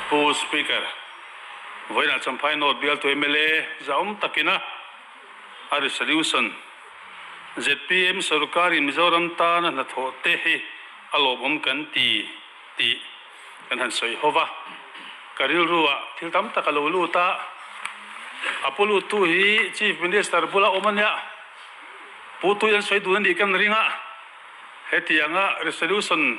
Pu Speaker, vawiinah Champhai North bialtu mla zahawm takina a resolution zpm sorkarin Mizoram tana hnathawh te hi a lawmawm kan ti tih kan han sawi ho va. Ka rilruah thil tam tak a lo lut a, a pu luttu hi Chief Minister bula awm a nia, Pu Tui an sawi dun a nih kan ring a. Hetianga resolution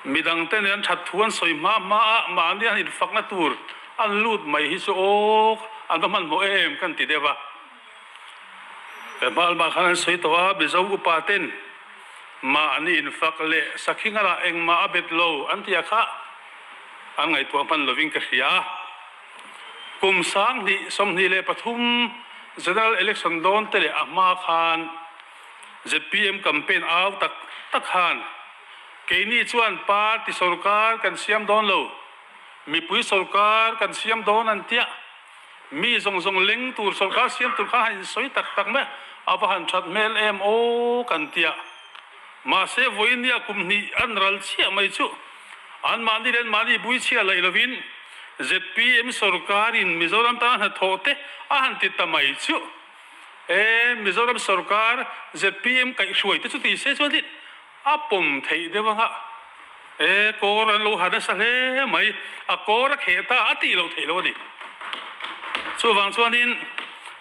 midangte nen an that thu an sawi hma hma a, mahni an infakna tur an lut mai hi chu aw an va hmanhmawh em kan ti deuh a. He hmalma khan an sawi tawh a, Mizo upa ten mahni infak leh sakhi ngalah engmah a bet lo an ti a kha an ngaihtuah hman lovin ka hria a. Kum 2023 General Election dawn te leh a hma khan, Zpm campaign au tak tak khan keini chuan party sorkar kan siam dawn lo, mipui sorkar kan siam dawn an tia, mi zawng zawng leng tur sorkar siam tur kha han insawi tak tak mai a va han that hmel em aw kan tia. Mahse vawinia kum hnih an ral chiah mai chu anmahni leh anmahni bui chhia laih lovin zpm sorkarin Mizoram tana hnathawh te a han ti ta mai chu. E, Mizoram sorkar zpm kaihhruai te chu ti se chuan hi a pawm theih deuh anga e, kawr an lo ha nasa hle mai, a kawr a kheh ta a tih loh theih loh a ni. Chuvang chuanin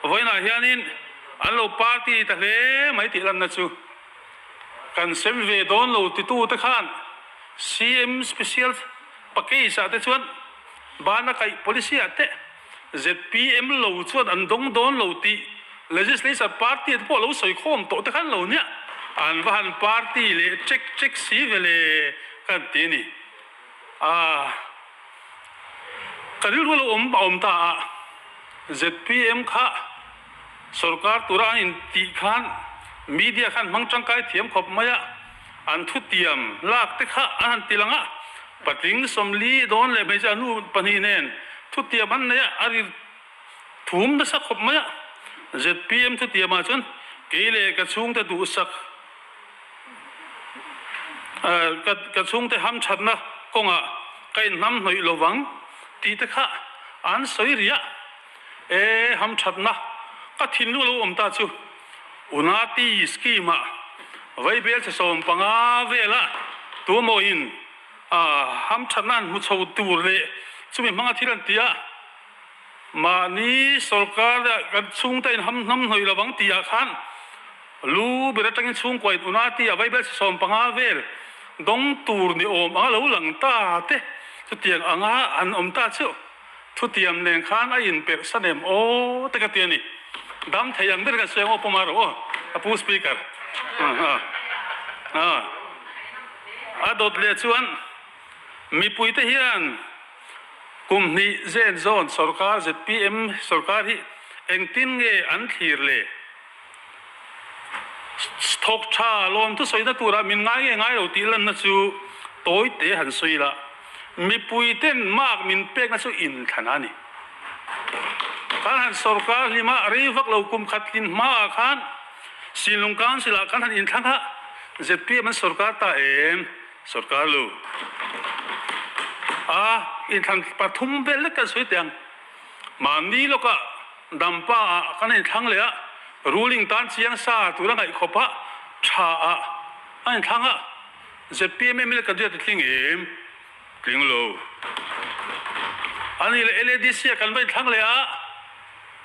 vawiinah hianin an lo party ta hle mai tih lanna chu kan sem ve dawn lo titu te khan CM special package ah te chuan bana kaih policy ah te Zpm lo chuan an dawng dawn lo tih Legislature party te pawh lo sawi khawm tawh te khan lo nia, an va han party leh ṭek ṭek si ve le ka han ti a ni. Aaa ka rilru lo awm a awm ta a, zpm kha sorkar tura an intih khan media khan hmang tangkai thiam khawp mai a, an thutiam lak te kha an han ti lang a, patling 40 dawn leh hmeichhe a nu pahnih nen thutiam an nei a, a ri thum nasa khawp mai a, zpm thutiam ah chuan kei leh ka chhungte duhsak ka chhungte hamthatna kawngah ka inhnam hnawih lovang tih te kha an sawi rih a, e hamthatna ka thinlung lo awm ta chu. Unati scheme ah vaibel che 15 vela tuemawiin hamthatna an hmu chho tur leh chumi hmanga thil an ti a, mahni sorkar leh kan chhungte in ham hnam hnawih lovang tih ah khan lu ber atangin chhungkua in Unati ah vaibel che 15 vel dawng tur ni awm anga lo lang ta te chutiang anga an awm ta chu. Thutiam nen khan a inperh san em aw te ka ti a ni. Dam thei ang ber kan sawi ang aw Puma rawh aw a pu speaker. A dawt leh chuan mipuite hian kum hnih zen zawn sorkar zpm sorkar hi engtin nge an thlir le? Thawk tha lawm thusawina turah min ngai nge ngai lo tih lanna chu tawi te han sawi la, mipui ten mark min pekna chu inthlan a ni. Kan han sorkar hlima rei vak lo kum khat hlin hmaah khan Sinlung Council ah kan han inthlang a, zpm an sorkar ta em? Sorkar lo. A inthlan pathum vel lek kan sawi teh ang. Mahni lawkah Dampa ah kan inthlang leh a, ruling tan chiang sa tura ngaih khawp a tha ah a inthlang a, zpm mla candidate a tling em? Tling lo. Ani leh LADC ah kan va inthlang leh a,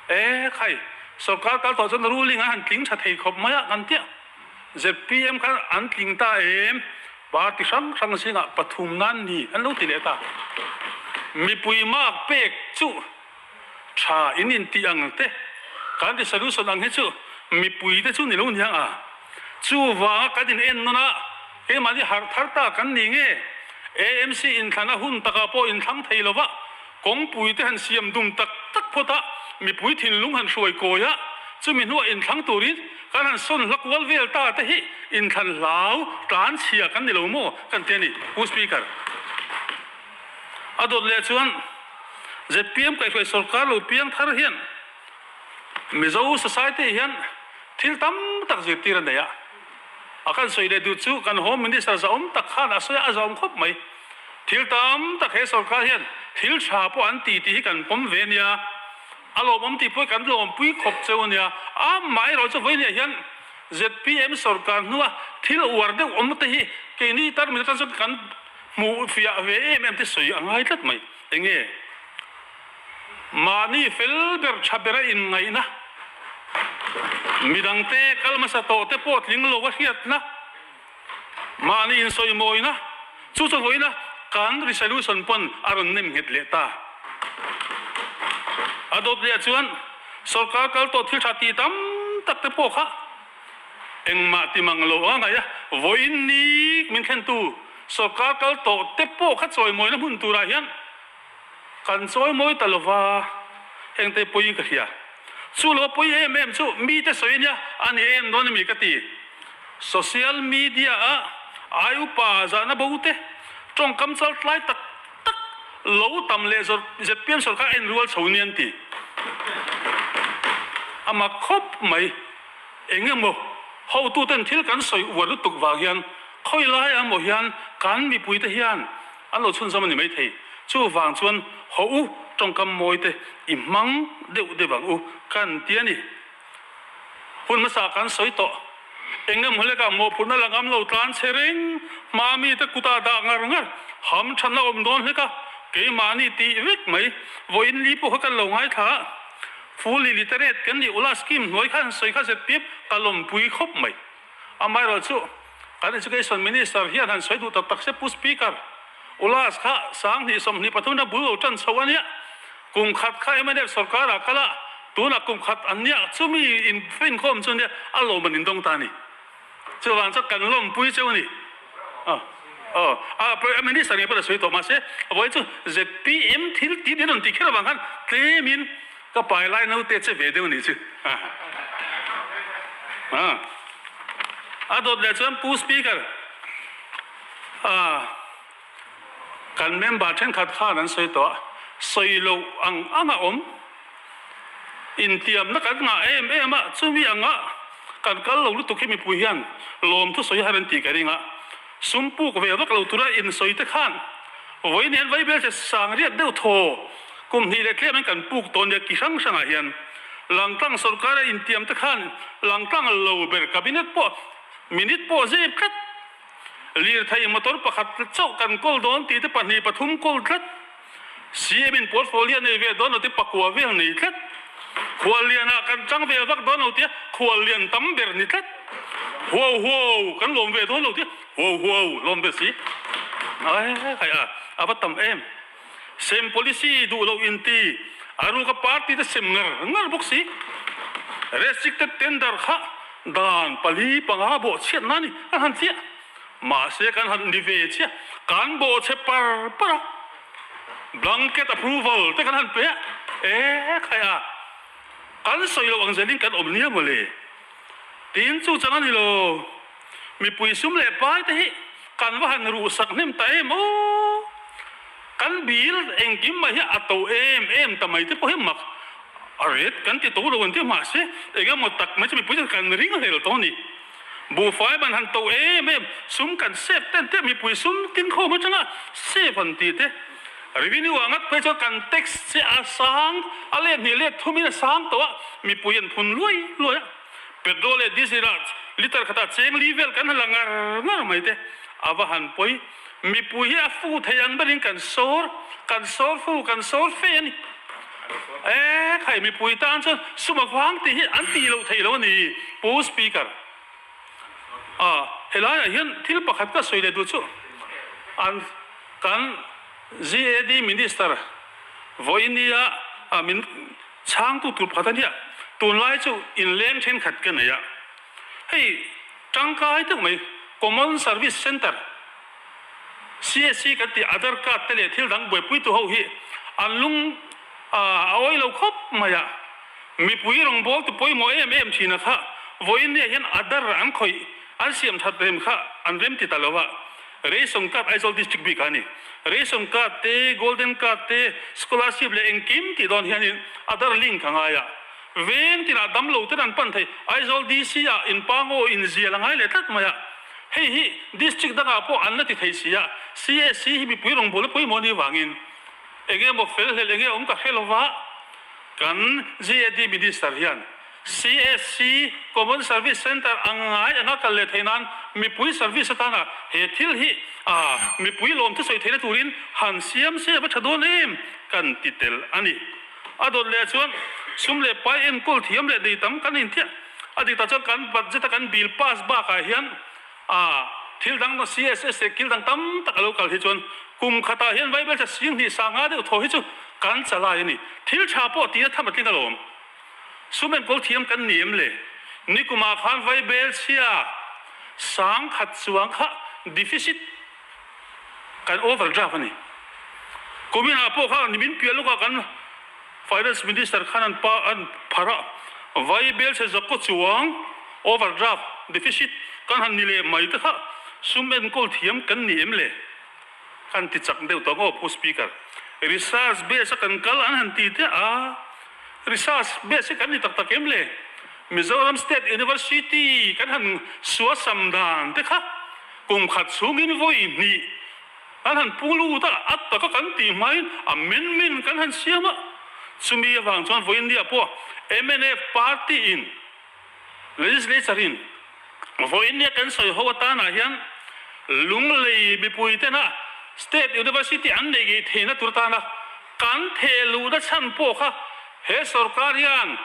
e khai, sorkar kal tawh chuan ruling an han tling tha thei khawp mai a kan tia, zpm khan an tling ta em? Party hrang hrang zingah pathum nan ni an lo ti leh ta. Mipui mark pek chu. Tha in intih ang te, kan resolution ang hi chu mipui te chu ni lo niang a. Chuvanga kan in en nawn a, keimahni harh thar ta kan ni nge? AMC inthlan a hun takah pawh inthlang thei lo va, kawngpui te han siam dum tak tak phawt a, mipui thinlung han hruai kawi a, chumi hnuah inthlang turin kan han sawn hla kual vel ta te hi inthlan hlau tlan chhia kan ni lo maw kan ti a ni, Pu Speaker. A dawt leh chuan zpm kaihhruai sorkar lo piang thar hian Mizo society hian thil tam tak zirtir a nei a. A kan sawi leh duh chu kan Home Minister zahawm tak khan a sawi a, a zahawm khawp mai. Thil tam tak he sorkar hian thil. Thil tha pawh an ti tih hi kan pawm ve nia, a lawmawm tih pawh hi kan lawmpui khawp cheu a nia. Amaherawhchu vawiinah hian zpm sorkar hnua thil uar deuh awm te hi keini tarmit atang chuan kan hmuh fiah ve em em te sawi a ngai tlat mai. Enge? Mahni fel ber tha bera inngaihna, midangte kal hmasa tawh te pawh tling lo a hriatna, Mahni insawimawina chu chu vawiina kan resolution pawn a rawn nem nghet leh ta. A dawt leh chuan sorkar kal tawh thil tha ti tam tak te pawh kha engmah ti mang lo anga ngaih a, vawiin ni min thlentu sorkar kal tawh te pawh kha chawimawina hmun turah hian Kan chawi mawi ta lova, hengte pawi ka hria. Chu lo pawi em em chu mite sawi ania, a ni em dawn ami ka ti. Social media ah ai upa zahna bo te, tawngkam chal tlai tak tak lo tam leh zpm sorkar a inrual chho nia an ti. A mak khawp mai. Eng emaw hotuten thil kan sawi uar lutuk vang hian khawi lai ah maw hian kan mipuite hian An lo chhunzawm a ni maithei. Chuvang chuan haw u tawngkam mawi te i hmang deuh deuh ang u kan ti a ni. Hun hmasa kan sawi tawh. Eng emaw hlekah mawhphurhna la ngam lo tlan che reng hma mite kutah dah ngar ngar ham thatna awm dawn hlek a, keimahni tih vek mai. Vawiin li pawh kha kan lo ngaithla a, fully literate kan nih ula scheme hnuai khan sawi kha zpm ka lawmpui khawp mai. Amaherawh chu kan Education Minister hian han sawi duh tak tak se Pu Speaker, Ulas kha 2024 na bul lo tan chho a nia, kum khat kha mnf sorkar ah kal a, tunah kum khat an nia, chumi in finkhawm chu nia a lawm an indawng ta a ni. Chuvang chuan kan lawmpui cheu a ni. Aw, a Minister ngei pawh a sawi tawh mahse vawiin chu zpm thil tih nen rawn tih kher avang khan tlemin Ka pai lai naute che ve deuh nih chu. A dawt leh chuan Pu Speaker, kan member thenkhat khan an sawi tawh a, sawi loh ang ang a awm, intiamna kan ngah em em a, chumi anga kan kal lo lutuk hi mipui hian lawmthu sawi har an tih ka ring a, sum puk ve vak lo tura insawi te khan vawiin hian vaibelchhe sang riat deuh thaw Kum hnih leh tlem in kan puk tawn nia ki hrang hrangah hian Langtlang sorkar a intiam te khan Langtlang lo ber cabinet pawh minute pawh zep tlat. Lirthei motor pakhat chauh kan kawl dawn tih te pahnih pathum kawl tlat. CM in portfolio nei ve dawn lo te pakua vel nei tlat. Khuallian ah kan chang ve vak dawn lo tia khuallian tam ber ni tlat. Huau huau kan lawm ve dawn lo tia huau huau lawm ve si. Ai khai a a va tam em. Sem policy duh loh inti a ruka party te sem ngar ngar bawk si. Restricted tender kha dan pali panga bawh chhiat na ni kan han chiah. Mahse kan han ni ve chiah kan bawh chhe par par a. Blanket approval te kan han pe a, e khai a kan sawi loh ang zelin kan awm nia mawle. Tin chu chang a ni lo. Mipui sum leh pai te hi kan va han ruhsak hnem ta em aw. Kan bil engkim mai hi a to em em ta mai te pawh hi mak a ret kan ti to lo an ti mahse eng emaw tak mai chu mipui chuan kan ring hlel tawh a ni. Buhfai man han to em em sum kan save ten te mipui sum tin khawm atanga save an ti te revenue ah ngat phei chuan kan tax che a sang a let hnih let thumin a sang tawh a mipui an phun luai luai a. Petrol leh diesel ah liter khatah cheng li vel kan la ngar ngar mai te a va han pawi. Mipui hi a fu thei ang berin kan sawr, kan sawr fu, kan sawr fe a ni. E khai mipui tan chuan sum a vang tih hi an tih loh theih lo a ni Pu Speaker. A helaiah hian thil pakhat ka sawi leh duh chu an kan GAD Minister vawinia min Chhangtu tur pakhat a nia, tunlai chu inleng thenkhat ka nei a, hei tangkai deuh mai Common Service Centre, CSC kan tih Aadhar Card te leh thil dang buaipuitu ho hi an lung a awi lo khawp mai a, mipui rawngbawltu pawimawh em em thin a kha vawiin nia hian Aadhar an khawih an siam that rem kha an rem ti ta lo a. Ration card Aizawl District bik a ni. Ration card te, Golden card te, scholarship leh engkim tih dawn hianin Aadhar link a ngai a. Veng tinah damlo ten an pan thei. Aizawl DC ah inpangaw inzial a ngai leh tlat mai a. Hei hi District dangah pawh an la ti thei si a. CSC hi mipui rawngbawlna pawimawh a nih vangin. Enge maw fel hlel enge awm ka hre lova, kan GAD Minister hian CSC, Common Service Centre, ang ngai anga kal leh theih nan mipui service atana he thil hi mipui lawm thusawi theihna turin han siam se a va tha dawn em kan ti tel a ni. A dawt leh chuan sum leh pai enkawl thiam leh nei tam kan inthiah a dik tak chuan kan budget a kan bill pass bakah hian A, thil dang CSS leh kil dang tam tak a lo kal hi chuan kum khatah hian Vaibelcha 2000 sanga deuh thaw hi chu kan chalai a ni. Thil tha pawh tih a tham a tling alawm. Sum enkawl thiam kan ni em le? Nikumah khan Vaibelchhia 10,000 chuang kha deficit kan overdraft a ni. Kuminah pawh kha nimin piah lawkah kan Finance Minister khan an pa an phar a, Vaibelchhe zakkaw chuang overdraft deficit kan han ni leh mai te kha sum enkawl thiam kan ni em le? Kan ti chak deuh tawh ang aw Pu Speaker. Research base a kan kal an han ti te a, research base hi kan ni tak tak em le? Mizoram State University kan han suasam dan te kha kum khat chhungin vawi hnih Kan han pu lut a, a taka kan tih hmain amendment kan han siam a, chumi avang chuan vawiin nia pawh mnf party in legislature in vawiin nia kan sawi ho atanah hian Lunglei mipui tena state university an neih ngei theihna tur atana kan theh luhna chhan pawh kha he sorkar hian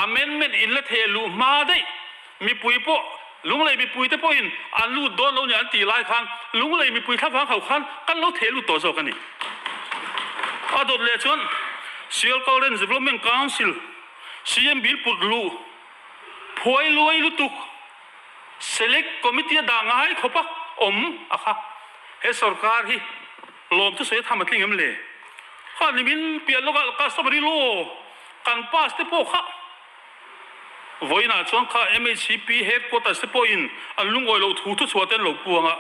amendment in la theh luh hma daih Mipui pawh, Lunglei mipuite pawhin an lut dawn lo nia an tih lai khan Lunglei mipui thlavang ho khan kan lo theh lut tawh zawk a ni. A dawt leh chuan Sialkal Range Development Council CM bill put luh phuai luai lutuk Select Committee a dah ngai khawp a awm a kha. He sorkar hi lawm chu sawi a tham a tling em le? Kha nimin piah lawkah customary law kan pass te pawh kha Vawiinah chuan kha MHCP headquarters te pawhin an lungawi loh thu thuchhuah te an lo puang a.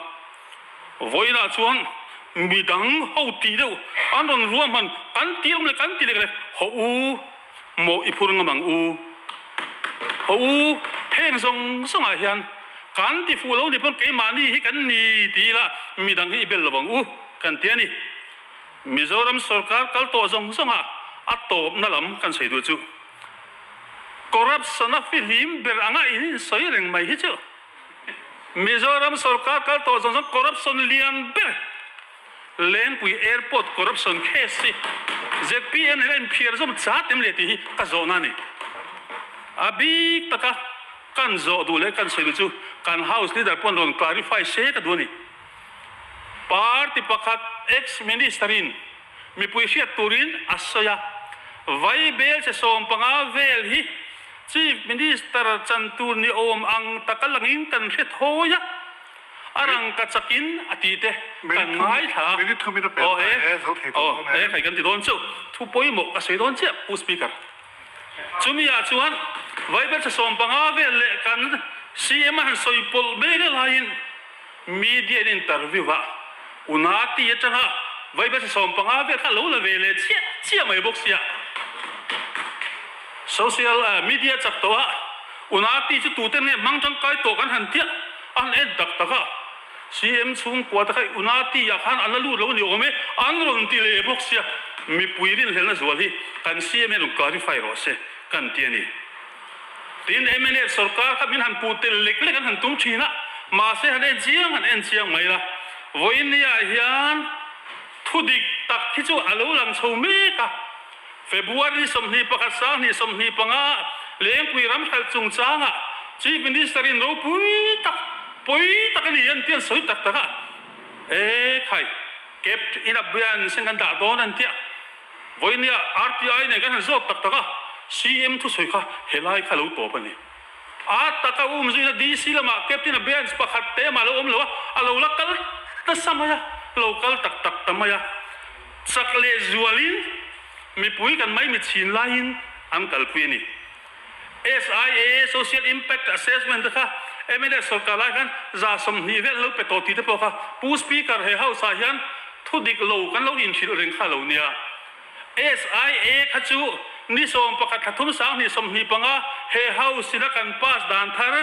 Vawiinah chuan midang ho tih deuh an rawn ruahman kan ti awm leh kan ti lek lek, Haw u, mawh i phur ngam ang u. Haw u, heng zawng zawngah hian kan ti fuh lo ni pawn keimahni hi kan ni ti ila midang hi i bel lo ang u kan ti a ni. Mizoram sorkar kal tawh zawng zawngah a tawpna lam kan sawi duh chu. Corruption a fihlim ber anga in insawi reng mai hi chu Mizoram sorkar kal tawh zawng zawng corruption lian ber Lengpui Airport corruption case hi zpm hian a inphiar zawm chat em le tih hi ka zawhna a ni. A bik taka kan zawh duh leh kan sawi duh chu kan House Leader pawh an rawn clarify se ka duh a ni. Party pakhat ex-minister in Mipui hriat turin a sawi a, vai bel che 15 vel hi Chief Minister chan tur ni awm ang taka langin kan hre thawi a, a rangka chakin a tih te kan ngaithla a. Aw e, aw e, khai kan ti dawn chauh, thu pawimawh ka sawi dawn chiah Pu Speaker. Chumi ah chuan vai bel che 15 vel leh kan CM a han sawi pawlh mek laiin, Media in interview a Unati atanga vaibelchhe 15 vel kha a lo la ve leh chiah chiah mai bawk sia. Social media chak tawh a Unati chu tute nge hmang tangkai tawh kan han tiah a han en tak tak a. CM chhungkua te kha Unati ah khan an la lut lo a ni awm e an rawn ti leh bawk sia. Mipui rinhlelna zual hi kan CM hian rawn clarify rawh se kan ti a ni. Tin, mnf sorkar kha min han puh tel lek lek an han tum thin a, mahse han en chiang han en chiang mai la. Vawiinniah hian thu dik tak hi chu a lo lang chho mek a. February 21 2025 Lengpui ram hralh chungchangah Chief Minister in ropui tak, pawi tak a ni an ti an sawi tak tak a. E khai, kept in abeyance in kan dah dawn an ti a. Vawinia RTI nen kan han zawt tak tak a, CM thusawi kha helai kha lo tawp a ni. A taka um zuina DC lamah Captain a bench pakhat te mah lo awm lo a, a lo la kal nasa mai a, lo kal tak tak ta mai a. Chak leh zualin mipui kan mai mitchhin laiin an kalpui a ni. SIA, Social Impact Assessment, te kha mnf sorkar lai khan 120 vel an lo pe tawh tih te pawh kha Pu Speaker he House ah hian thu dik lo kan lo inhrilh reng kha lo nia. SIA kha chu ni 11 thla thum 2025 he House ina kan pass dan thar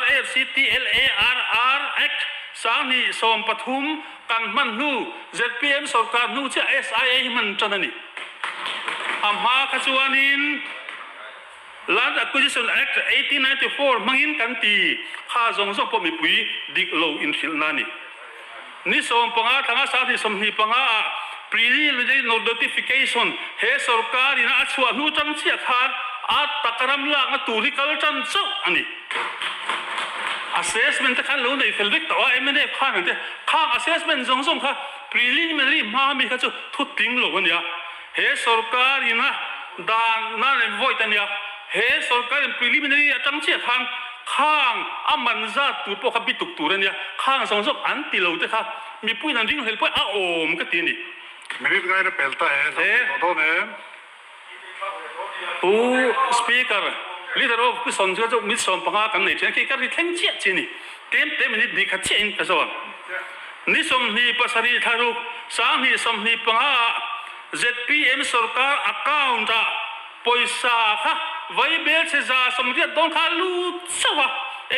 RFCTLARR Act. 2013 kan hman hnu zpm sorkar hnu chiah SIA hi hman tan a ni. A hma kha chuanin Land Acquisition Act 1894 hmangin kan ti kha zawng zawng pawh mipui dik lo inhrilhna a ni. Ni 15 thanga 2025 ah Preliminary Notification he sorkar ina a chhuah hnu tang chiah khan a tak ram lakna tur hi kal tan chauh a ni. Assessment te khan lo nei fel vek tawh a, mnf khan an ti a, khang assessment zawng zawng kha preliminary hma mi kha chu thu tling lo a nia. He sorkar ina dan nan an vote a nia. He sorkar in preliminary atang chiah khan khang a man zat tur pawh kha bituk tur a nia. Khang zawng zawng an ti lo te kha mipuiin an ringhlel pawh a awm ka ti a ni. Minute ngaina pel ta e, lo ti tawh dawn em? Pu Speaker, Leader of Opposition chu chu minute 15 kan nei thin a, khi ka ri thleng chiah chi a ni. Tlem te minute hnih khat chiahin ka zawm. Ni 27 thla ruk 2025 ah zpm sorkar account ah pawisa kha vaibel chhe 80 dawn kha a lut chauh a,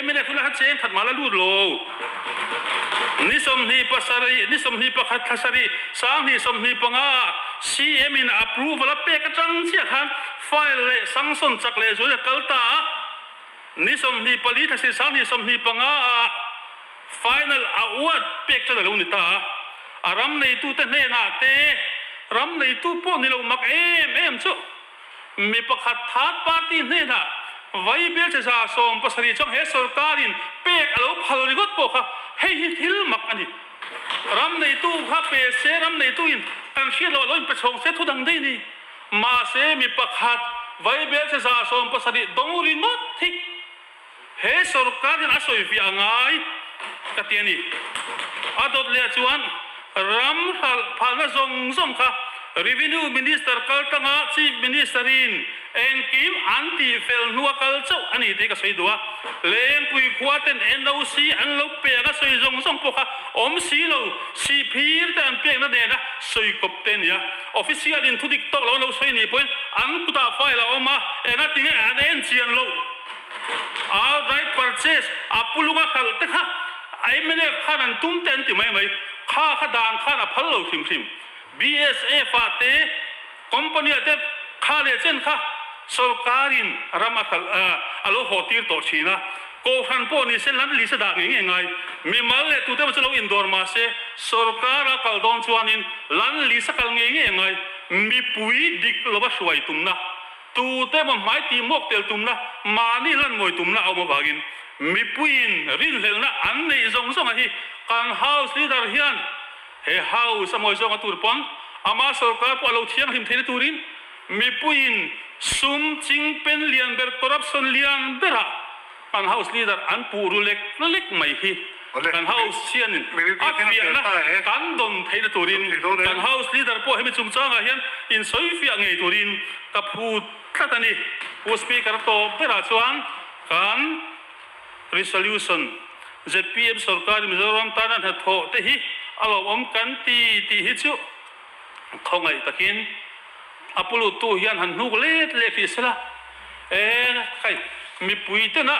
mnf hunah khan cheng khat mah la lut lo. Ni 27 ni 21 thla sarih 2025 ah CM in approval a pek atang chiah khan file leh sanction chak leh zual a kal ta a. Ni 24 thla si 2025 ah final award pek tan a lo ni ta a. A ram neitute hnenah te ram neitu pawh ni lo mak em em chu mi pakhat third party hnenah vaibel che 70 chuang he sorkarin pek a lo phal ringawt pawh kha hei hi thil mak a ni. Ram neitu kha pe se ram neituin kan hriat loh a lo inpe chhawng se thu dang daih a ni. Mahse mi pakhat vaibel che 70 dawng ringawt hi he sorkar hian a sawi fiah a ngai ka ti a ni. A dawt leh chuan ram hralh phalna zawng zawng kha Revenue Minister kal tanga Chief Minister in Engkim an tih fel hnua kal chauh a ni tih ka sawi duh a, Lengpui khua ten NOC an lo pek a sawi zawng zawng pawh kha awm si lo, sihphir te an pekna nena sawi kawp te a ni a. Official in thudik tawk lo an lo sawi nih pawhin an kutah file a awm a, enga tinge an en chian loh. Outright purchase a pulunga hralh te kha mnf khan an tum te an ti mai mai, kha kha dan khan a phal lo hrim hrim. BSF ah te Company ah te kha leh chen kha sorkarin ram a hralh a lo haw tir tawh thin a, kohhran pawh ni se lan lisa dah ngei ngei ngai. Mimal leh tute emaw chu lo indawr mah se sorkara kal dawn chuanin lan lisa kal ngei ngei ngai. Mipui dik lova hruai tumna, tute emaw hmai tih mawk tel tumna, mahni lan mawi tumna a awm avangin mipuiin rinhlelhna an neih zawng zawng a hi kan House Leader hian He house a mawi zawnga tur pawn ama sorkar pawh a lo thianghlim theihna turin mipuiin sum chingpen lian ber corruption lian berah kan house leader an puh ru lek lek mai hi kan house hianin a fiahna kan dawn theihna turin kan house leader pawh hemi chungchangah hian insawifiah ngei turin ka phut tlat a ni. Pu Speaker tawp berah chuan kan Resolution, zpm sorkar Mizoram tana hnathawh te hi a lawmawm kan ti tih hi chu khawngaih takin a puluttu hian han hnuk let leh hrih sela, e khai mipui tena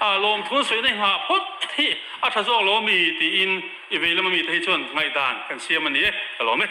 a lawmthun sawina hi nghah phawt hi a tha zawk lo ami tiin i vei lama mite hi chuan ngaihdan kan siam a ni e, ka lawm e.